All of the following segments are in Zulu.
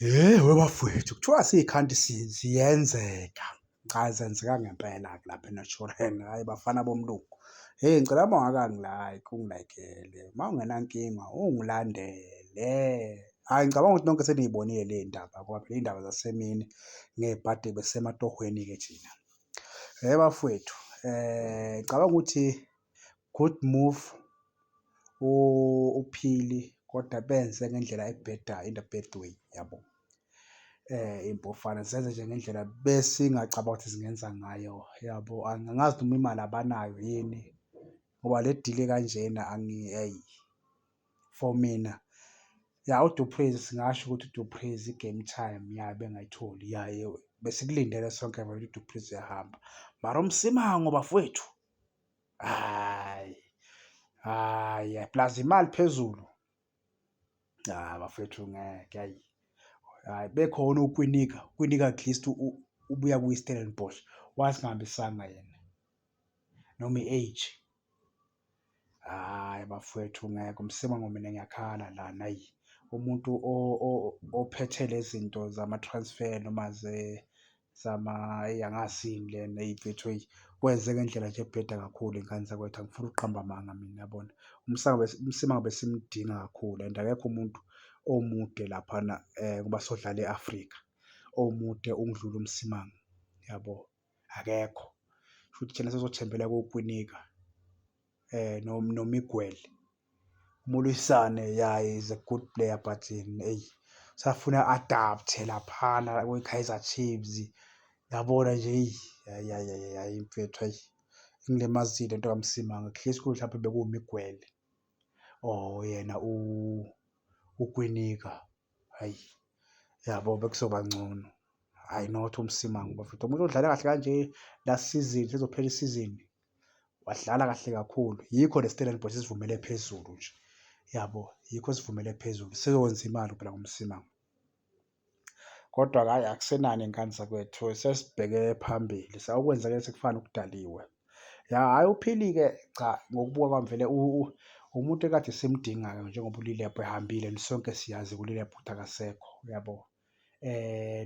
Hhe webafwethu, kuthiwa siyikhanti ziyenzeka. Cha zenzeka ngempela-ke lapha e-Naturena, hhayi bafana bomlungu. Hheyi ngicela uma ungakangi-like ungi-like-ele, uma ungenankinga ungilandele. Hhayi ngicabanga ukuthi nonke seniy'bonile ley'ndaba ngoba phela iy'ndaba zasemini ngebhadi besisematohweni-ke thina. Hhe bafwethu, ngicabanga ukuthi good move uPhili kodwa benze ngendlela ebhedayo, in the bad way yabo. Iy'mpofana zenze nje ngendlela besingacabanga ukuthi zingenza ngayo yabo. Angazi noma imali abanayo yini ngoba le deal ekanjena eyi for mina, ya uDu Preez singasho ukuthi uDu Preez i-game time ya bengayitholi ya besikulindele sonke vele ukuthi uDu Preez uyahamba. Mara uMsimango bafowethu, hhayi, hhayi plus imali phezulu. Cha bafethu ngeke hhayi, hhayi bekhona uKwinika, uKwinika at least ubuya kwi-Stellenbosch wasingahambisanga yena noma i-age. Hhayi bafowethu ngeke uMsimango mina ngiyakhala lana hhayi. Umuntu ophethe le zinto zama-transfer noma zama eyi angazi yini lena eyi mfethu eyi wenze ngendlela nje ebheda kakhulu ngane zakwethu, angifuni ukuqamba amanga mina yabona. UMsimango besimdinga kakhulu and akekho umuntu omude laphana ngoba sodlala e-Afrika omude ukudlula uMsimango yabo, akekho. Shuthi thina sesizothembela koKwinika noMiguel. UMoloisane ya is a good player but eyi usafuna a-adapt-e laphana kwi-Kaizer Chiefs. Yabona nje eyi hhayi hhayi hhayi mfethu hhayi ingilimazile lento kaMsimango at least kube mhlampe bekuwu-Miguel or yena uKwinika, hhayi yabo bekuzoba ngcono. Hhayi not uMsimango bafethu, umuntu odlala kahle kanje last season sezophela isizini wadlala kahle kakhulu. Yikho le Stellenbosch isivumele phezulu nje yabo, yikho sivumele phezulu seyokwenza imali phela ngoMsimango. Kodwa-ke hhayi akusenani ngane zakwethu sesibheke phambili okwenzakele sekufana nokudaliwe. Ya hhayi uPhili-ke cha ngokubuka kwami vele umuntu ekade simdinga-ke njengoba uLilepo ehambile and sonke siyazi uLilepo ukuthi akasekho uyabo.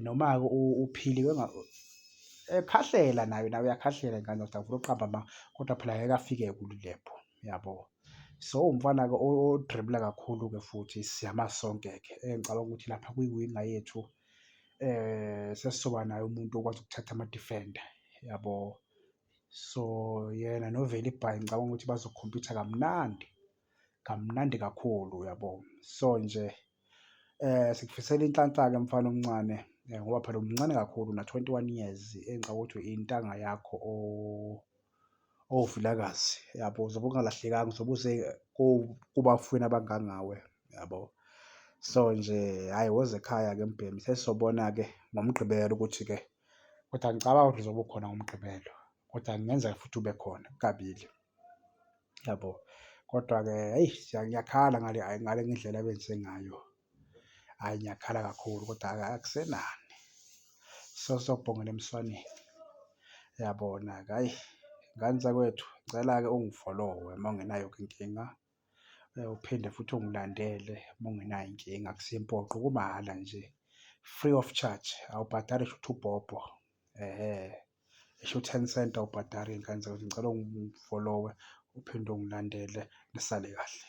Noma-ke uPhili ekhahlela naye naye uyakhahlela ngane zakwethu angifuni ukuqamba amanga kodwa phela ngeke afike kuLilepo yabo. So umfana-ke o-dribble-a kakhulu-ke futhi siyamazi sonke-ke engicabanga ukuthi lapha kwi-winger yethu sesizoba naye umuntu okwazi ukuthatha ama-defender yabo. So yena noVeli ngicabanga ukuthi bazo-compete-a kamnandi, kamnandi kakhulu uyabo. So nje sikufisela inhlanhla-ke mfana omncane ngoba phela umncane kakhulu una-21 years engicabanga ukuthi intanga yakho oVilakazi yabo, uzobe ungalahlekanga uzobe uze kubafowenu abangangawe yabo. So nje hhayi woza ekhaya-ke mbhemu sesizobona-ke ngoMgqibelo ukuthi-ke kodwa angicabangi ukuthi uzobe ukhona ngoMgqibelo kodwa kungenzeka futhi ube khona kabili yabo. Kodwa-ke eyi ngiyakhala ngale ngale ngendlela abenze ngayo, hhayi ngiyakhala kakhulu kodwa akusenani sesizobhongela emswaneni uyabona-ke. Hhayi ngane zakwethu ngicela-ke ungi-follow-e uma ungenayo-ke inkinga, uphinde futhi ungilandele uma ungenayo inkinga akusiyo impoqo kumahhala nje, free of charge awubhadali ngisho uthubhobho ehhe, ngisho u-ten cent awubhadali ngane zakwethu. Ngicela ungi-follow-e uphinde ungilandele nisale kahle.